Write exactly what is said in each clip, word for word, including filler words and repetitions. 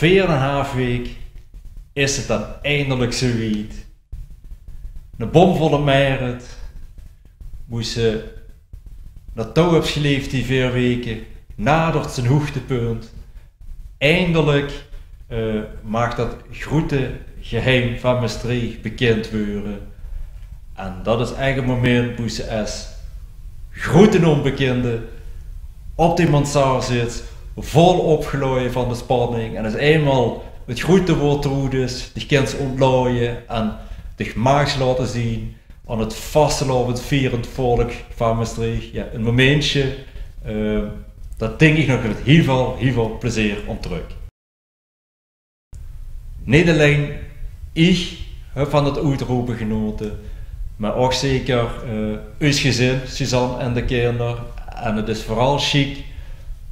Veer en 'n haaf week is 't dan eindelik zoe wied. 'Ne bomvolle Mèrit, boe se naotouw höbs geleef die veer weke, nadert zien hoegtepunt. Eindelik, eh, maag dat groete geheim vaan Mestreech bekind weure. En dat is ech 't memint boe se es groete onbekinde op de mansard zits, vol opgelaoje vaan de spanning. En es einmaol 't groete woord d'roet is, dich kins ontlaoje en dich maags laote zien aon 't vastelaovendvierend volk vaan Mestreech. Jao, e memintsje, eh, dat dink iech nog mèt hiel väöl, hiel väöl plezeer aon trök. Neet allein iech höb vaan 't oetrope genaote, meh ouch zeker, eh, us gezin, Suzanne en de kinder. En 't is veural sjiek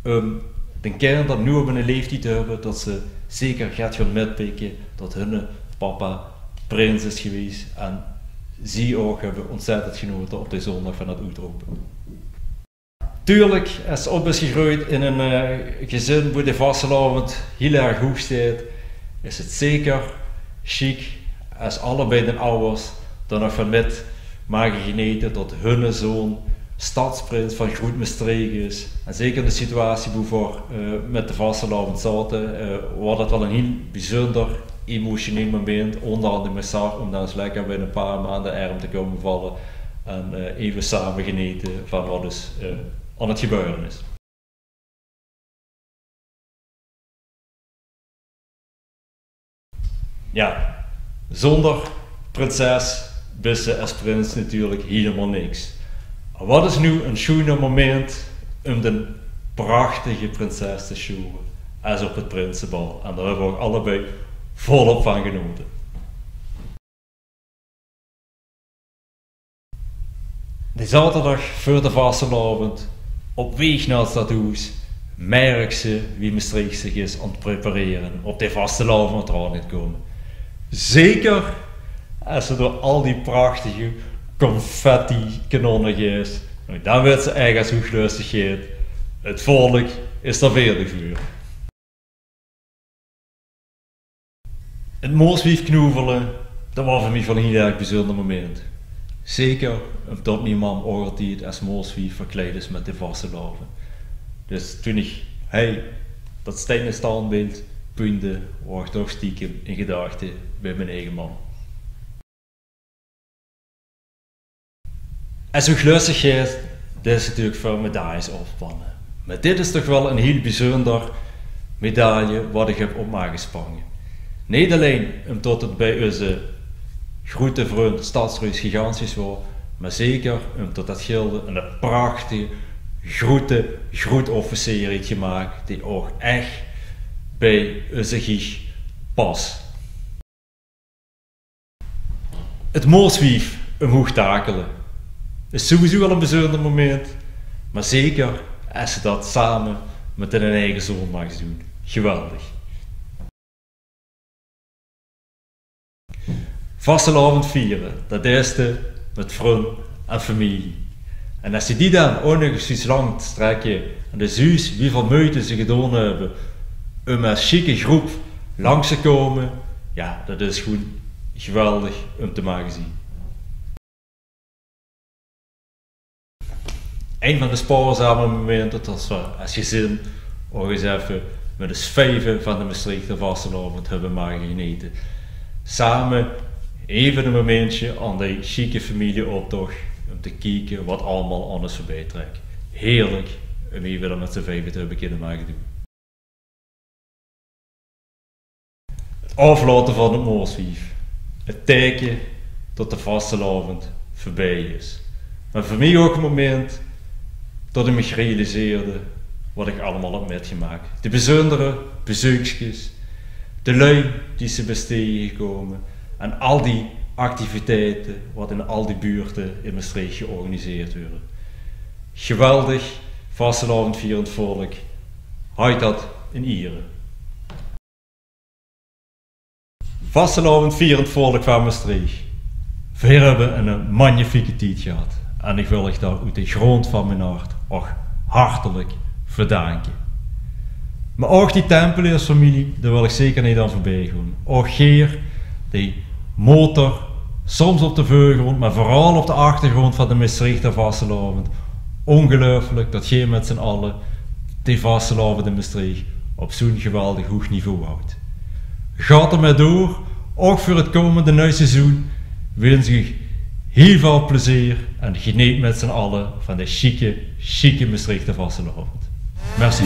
um de kinder noe op 'ne leeftied te höbbe tot ze zeker get goon mètpikke tot hunne papa prins is gewees. En zie ouch höbbe ontzèttend genaote op de zoondag vaan 't oetrope. Natuurlik, es se op bis gegreujd in e, eh, gezin boe de vastelaovend hiel erg hoeg steit, is 't zeker sjiek es allebei de awwers daan nog vaan mèt mage genete tot hunne zoon stadsprins vaan Groet Mestreech is. En zeker in de situatie boe v'r, eh, mèt de vastelaovend zaote, eh, waor dat wel e hiel bezunder emotioneel memint, oonder aandere mèt Sar, um daan ins lekker bij e paar maanden erm te koume valle en, eh, eve same genete vaan wat dus, eh, aon 't gebäöre is. Jao, zoonder prinses bis se es prins natuurlik hielemaol niks. Wat is noe e sjoener memint um de prachtige prinses te sjoewe es op 't prinsebal. En dao höbbe v'r ouch allebei volop vaan genaote. De zaoterdag veur de vastelaovend, op weeg nao 't stadhoes, merks se wie Mestreech ziech is aon 't preparere op de vastelaovend wat draan geit koume. Zeker es se door al die prachtige confetti-kanonne geis, noe, daan weits se ech es hoeglöstigheid, 't volk is dao veerdeg veur. 't Mooswief knoevele, dat waor veur miech wel e hiel erg bezunder memint. Zeker umtot mien mam ouch altied es Mooswief verkleid is mèt de vastelaovend. Dus toen iech, hei, dat steine standbeeld puunde, waor iech toch stiekem in gedachte bij mien eige mam. Es hoeglöstigheid, dat is natuurlik veur medailles aofpanne. Meh dit is toch wel e hiel bezunder medaille wat iech höb op mage spange. Neet allein umtot 't bij eus groete vrund Stadsreus gigantisch waor, meh zeker umtot dat gilde 'n prachtige, groete, groet officier heet gemaak, dee ouch ech bij eus giech pas. 't Mooswief umhoeg takele is sowieso al e bezunder memint, meh zeker es se dat same mèt dien eige zoon maags doen. Geweldig. Vastelaovend viere, dat deis te mèt vrun en femilie. En es se die daan ouch nog ins zuus langs te strèkke en de zuus wieväöl meujte ze gedoon höbbe um es sjieke groep langs te koume, jao, dat is gewoen geweldig um te mage zien. Ein vaan de spaorzame meminte tot v'r es gezin ouch ins eve mèt us vijve vaan de Mestreechter vastelaovend höbbe mage genete. Same eve e memintsje aon de sjieke femilieoptoch um te kieke wat allemaol aon us veurbij trèk. Heerlik um eve dat mèt us vijve te höbbe kinne mage doen. 't Aoflaote vaan 't Mooswief. 't Teike tot de vastelaovend veurbij is. Meh veur miech ouch e memint tot iech miech realiseerde wat iech allemaol höb mètgemaak. De bezundere bezeukskes, de lui die se bis tegegekoume en al die activiteite wat in al die buurte in Mestreech georganiseerd weure. Geweldig, vastelaovendvierend volk. Hawt dat in iere. Vastelaovendvierend volk vaan Mestreech. Veer höbbe 'n magnifieke tied gehad. En iech wèl uuch dao oet de grond vaan mien hart ouch hartelik veur bedaanke. Mer ouch die Tempeleersfamilie, dao wil ich zeker neet aan veurbie goon. Ouch geer, die motor, soms op de veurgrónd, mer veural op de achtergrónd van de Mestreechter vastelaovend. Óngeluifelik det geer mit zien alle die vastelaovend in Mestreech op zoe'n geweldig hoeg niveau hawt. Gaot d'r mit door, ouch veur 't kómmende nuuj seizoen wins ich uch hiel väöl plezeer en geneet mit zien alle van de sjieke, sjieke Mestreechter vastelaovend. Merci.